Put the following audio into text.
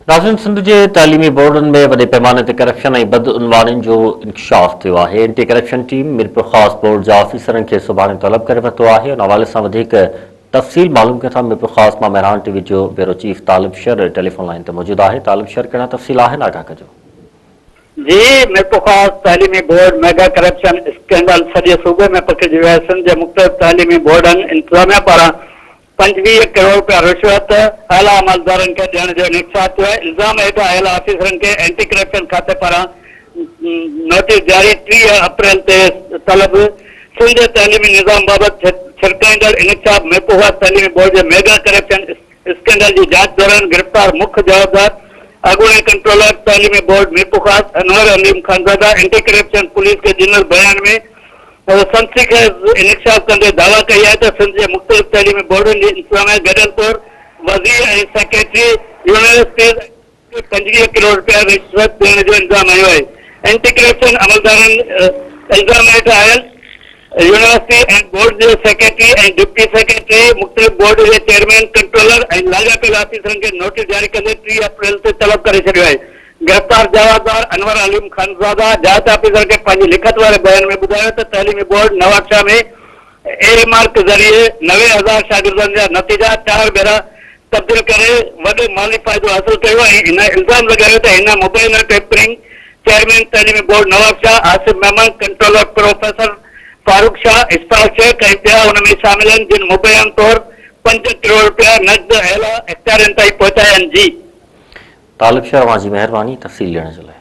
ناظرين سنڌ جي تعليمي بورڊن ۾ وڏي پئماني تي ڪرپشن ۽ بدعنوانين جو انڪشاف ٿيو آهي، anti corruption team Mirpurkhas board جا آفيسرن کي سڀاڻي طلب ڪري ورتو آهي، ان حوالي سان وڌيڪ تفصيل معلوم ڪيون ٿا ميرپورخاص مان مهراڻ ٽي وي جو bureau chief Talib Shar telephone line تي موجود آهي، طالب شر ڪهڙا تفصيل آهن آگاهه ڪجو. جي ميرپورخاص تعليمي بورڊ ميگا ڪرپشن اسڪينڊل سڄي صوبي ۾ پکڙجي ويو آهي، سنڌ جي مختلف تعليمي بورڊن انتظاميا پاران 25 ڪروڙ رپيا رشوت اعليٰ عملدارن کي ڏيڻ جو انڪشاف ٿيو آهي، الزام هيٺ آيل آفيسرن کي اينٽي ڪرپشن کاتي پاران نوٽيس جاري، 30 اپريل تي طلب، سنڌ جي تعليمي نظام بابت ڇرڪائيندڙ انڪشاف، ميرپورخاص تعليمي بورڊ جي ميگا ڪرپشن اسڪينڊل جي جاچ دوران گرفتار مک جوابدار اڳوڻي ڪنٽرولر تعليمي board Mirpurkhas Anwar Aleem Khanzada anti corruption police کي ڏنل بيان ۾ سنسي خيز انڪشاف ڪندي دعويٰ ڪئي آهي ته سنڌ جي مختلف تعليمي بورڊن جي انتظاميا گڏيل طور وزير ۽ سيڪريٽري يونيورسٽيز کي 25 ڪروڙ رپيا رشوت ڏيڻ جو الزام هنيو آهي. اينٽي ڪرپشن عملدارن الزام هيٺ آيل يونيورسٽي ۽ بورڊ جي سيڪريٽري ۽ ڊپٽي سيڪريٽري، مختلف بورڊ جي چيئرمين، ڪنٽرولر ۽ لاڳاپيل آفيسرن کي نوٽيس جاري ڪندي 30 اپريل تي طلب ڪري ڇڏيو آهي. گرفتار جوابدار انور عليم خانزاده جاچ آفيسر کي پنهنجي لکت واري بيان ۾ ٻڌايو ته تعليمي بورڊ نوابشاهه ۾ اي مارڪ ذريعي 90 هزار شاگردن جا نتيجا چار ڀيرا تبديل ڪري وڏو مالي فائدو حاصل ڪيو ۽ هن الزام لڳايو ته هن مبينا ٽيمپرنگ چيئرمين تعليمي board Nawabshah Asif Memon, controller professor Farooq Shah, Ishfaq Shaikh ۽ ٻيا ان ۾ شامل آهن جن مبينا طور 5 ڪروڙ رپيا نقد اعليٰ اختيارين تائين پهچايا آهن. جي. طالب شر اوهان جي مهرباني تفصيل ڏيڻ جي لاء.